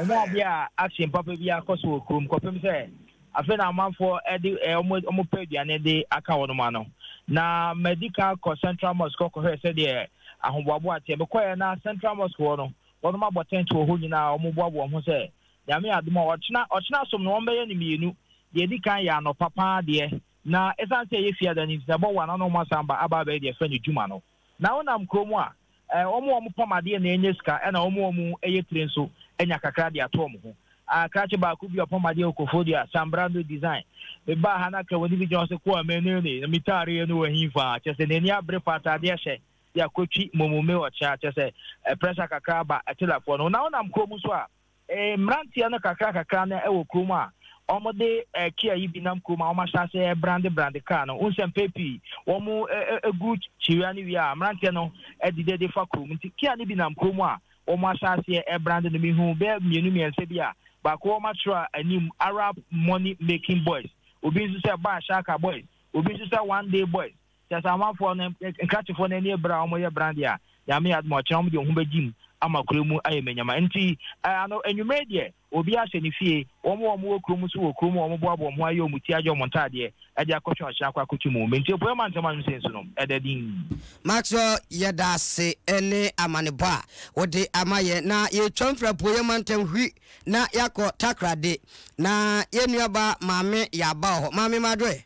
ɛnyɛ adeɛ a action papa bi akɔ so wɔ kurom kɔpem sɛ afei na amanfoɔ de wɔn wɔn pɛ aduane de aka wɔn ano na madi kan kɔ Central Mosque kɔhwɛ sɛdeɛ ahoboaboa teɛ mekɔɛ na Central Mosque hɔ no Wɔnom abɔ tent wɔ hɔ nyinaa a wɔboaboa wɔn ho sɛ Nyame adom a ɔkyena ɔkyena som no wɔbɛyɛ no mmienu. Deɛ ɛdi kan yɛ anɔpa paa deɛ na ɛsiane sɛ ɛyɛ fiada no nti na ɛbɔ one na wɔn asan ba aba abɛyɛ deɛ yɛfrɛ no dwuma no. Na wonam kurom a eh, wɔn a wɔpam adeɛ na ɛnya sika ɛna wɔn a wɔyɛ tire nso anya kakra de ato wɔn ho. Ah, krakye baako bi a ɔpam adeɛ wɔ Koforidua, Sambrando Design. Mebaa ha na krawani bi gyina hɔ sɛ koa menene na metaareɛ no wɔ he fa? Kyerɛ sɛ n'ani abere pa ataadeɛ hyɛ. de akɔtwi momome ɔkyea, kyerɛ sɛ pressure kakra aba atilafoɔ no ho. Na wonam kurom nso a, mmeranteɛ no kakra kakra no wɔ kurom a wɔde kia yi bi nam kurom a wɔahyɛ ase brande brande kaa no. Wohu sɛ mpɛn pii wɔn gu kyiwia no wie a mmeranteɛ no de dede fa kurom. Nti kia no bi nam kurom a wɔahyɛ aseɛ brande no. Mehu bɛyɛ mmienu mmiɛnsa bi a baako wɔatwerɛ anim Arab money making boys, obi nso sɛ Ba Shaka boys, obi nso sɛ one day boys. Kyerɛ sɛ amanfoɔ no, nkrakyefoɔ no ani abere a wɔyɛ brande a, Nyame yɛ adom a ɔkyena wɔn de wɔn ho bɛgye mu ama kuro mu ayɛ manyama. Nti ano anwummere deɛ obiara hyɛ ne fie, wɔn a wɔwɔ kurom nso wɔ kurom a wɔboaboa wɔn ho ayɛ wɔn ti agye wɔn ntaadeɛ de akɔtwe ɔhyɛn akɔ akɔtwi mu. Enti Apueeɛ Mantam anom sei nso no, ɛda dinn. Maxwell yɛda ase ne amanebɔ a wode ama yɛn. Na yɛretwam firi Apueeɛ Mantam hwi na yɛakɔ Takoradi. Na yɛn nuabaa Maame Yaba wɔ hɔ. Maame Madwoe.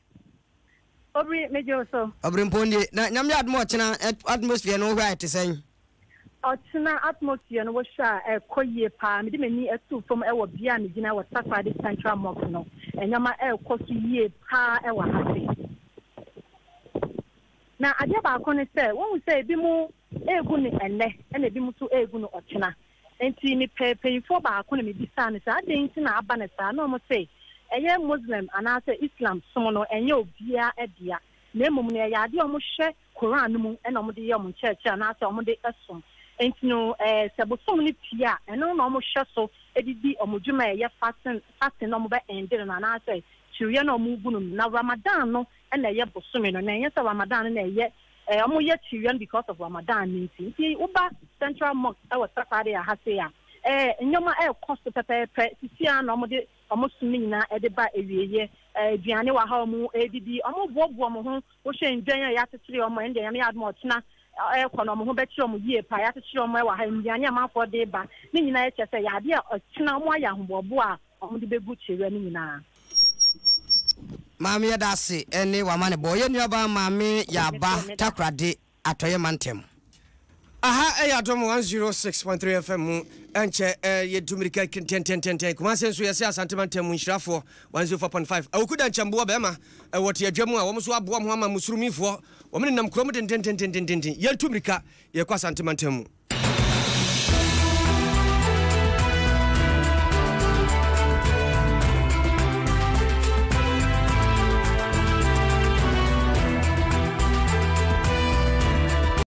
Obiri, megye wo so. Obirimpɔn nie. Na Nyame adom a ɔkyena atmosphere no wohwɛ a ɛte sɛn? Ɔkyena atmosphere no wohwɛ a ɛkɔ yie paa. Mede m'ani too fam wɔ bea a megyina wɔ Takoradi Central Mosque no. Nneɛma ɛrekɔ so yie paa wɔ ha sei. Na adeɛ baako ne sɛ, wohu sɛ ebinom regu no ɛnnɛ ɛna ebinom nso regu no ɔkyena. Enti mepɛɛ panyinfoɔ baako na mebisaa no sɛ adɛn nti na aba no saa? Na wɔn se ɛyɛ Muslim anaasɛ Islam som no ɛnyɛ obiara dea na mmom no ɛyɛ adeɛ a wɔhwɛ Koran no mu na wɔde yɛ wɔn nkyerɛkyerɛ anaasɛ wɔde som. Enti no, sɛ bosom no pue a, ɛno na wɔhwɛ so de di wɔn dwuma a ɛyɛ fasting, fasting na wɔbɛ end no no anaasɛ kyireɛ no a wɔgu no no. Na Ramadan no na ɛyɛ bosome no, na ɛnyɛ sɛ Ramadan no na ɛyɛ, wɔyɛ kyireɛ no because of Ramadan no nti. Nti woba Central Mosque wɔ Takoradi ha sei a, nneɛma ɛrekɔ so pɛpɛɛpɛ. Sisi ara na wɔde wɔn som no nyinaa de ba awieeɛ. Aduane wɔ ha a wɔredidi, wɔboaboa wɔn ho Wohwɛ ndwan a yɛakyekyere wɔn a, ɛndeɛ Nyame yɛ adom a ɔkyena ɛrekɔ no wɔn ho bɛkyere wɔn yie paa. Yɛakyekyere wɔn wɔ ha, nnuane a amanfoɔ de reba ne nyinaa kyerɛ sɛ ɛyɛ adeɛ a ɔkyena wɔn ayɛ ahoboaboa a wɔn de bɛgu kyerewa no nyinaa. Maame yɛda ase ne w'amanebɔ. Yɛn nuabaa Maame Yaaba Takoradi Atɔeɛ Mantam. Aha yɛ Adom 106.3 FM mu ɛnkyɛ yɛtu mirika ntɛntɛntɛntɛn Kumase nso yɛsɛ Asante Mantam mu nhyirafoɔ 104.5 Awuku da nkyɛmboɔ bɛrima ɛwɔ te adwa mu a wɔn nso aboa mo ama musurumifoɔ wɔn nenam kurom dendendendendenden yɛntu mirika yɛkɔ Asante Mantam mu.